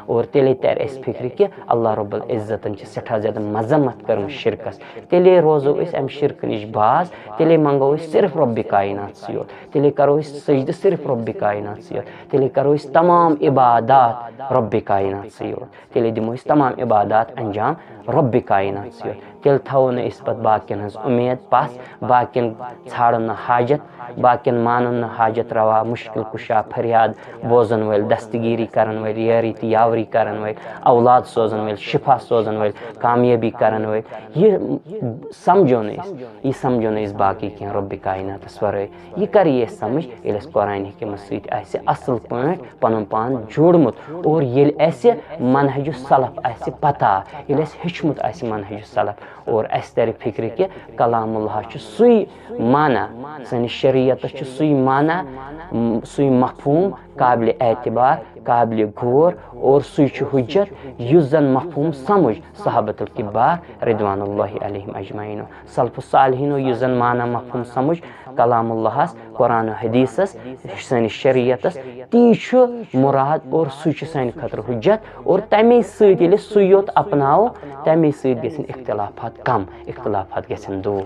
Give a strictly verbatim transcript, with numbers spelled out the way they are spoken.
اور تیٚلے تَرِ اَسہِ فِکرِ کہِ اللہ رب العزتن چھِ سٮ۪ٹھاہ زیادٕ مذمت کٔرمٕژ شرکس۔ تیٚلے روزو أسۍ اَمہِ شرکہٕ نِش باز، تیٚلے منٛگو أسۍ صرف رب کائنات سٕے یوت، تیٚلے کرو أسۍ سجدٕ صرف رب کائنات سٕے یوت، تیٚلے کرو أسۍ تمام عبادات رب کائنات سٕے یوت، تیٚلے دِمو أسۍ تمام عبادات انجام رب کائنات سٕے یوت۔ تیٚلہِ تھاوو نہٕ أسۍ پتہٕ باقین ہٕنٛز اُمید پس، باقین ژھانڈو نہٕ حاجت، باقین مانو نہٕ حاجت روا، مشکل کشا، فریاد بوزن وٲلۍ، دستگیری کرن وٲلۍ، یٲری تہٕ یاوری کرن وٲلۍ، اولاد سوزن وٲلۍ، شفا سوزن وٲلۍ، کامیٲبی کرن وٲلۍ۔ یہِ سمجھو نہٕ أسۍ، یہِ سمجھو نہٕ أسۍ باقی کینٛہہ رب کائناتس ورٲے۔ یہِ کر یی اَسہِ سمجھ؟ ییٚلہِ اَسہِ قرآن حکیمس سۭتۍ آسہِ اصل پٲٹھۍ پنُن پان جوڑمُت اور ییٚلہِ اَسہِ منہج السلف آسہِ پتہ، ییٚلہِ اَسہِ ہیوٚچھمُت آسہِ منہج السلف اور اَسہِ ترِ فکرِ کہِ کلام اللہ چھُ سُے معنی، سٲنِس شریعتس چھُ سُے معنی، م-، سُے مفہوم قابل اعتبار، قابل غور اور سُے چھُ حجت یُس زن مفہوم سمجھ صحابت الکبار رضوان اللہ علیہم اجمعینو، سلف الصالحینو یُس زن معنی مفہوم سمجھ کلام اللہس، قرآن و حدیثس، سٲنِس شریعتس، تی چھُ مراد اور سُے چھُ سانہِ خٲطرٕ حجت۔ اور تمے سۭتۍ ییٚلہِ أسۍ سُے یوت اپناوو، تمے سۭتۍ گژھن اختلافات کم، اختلافات گژھن دوٗر۔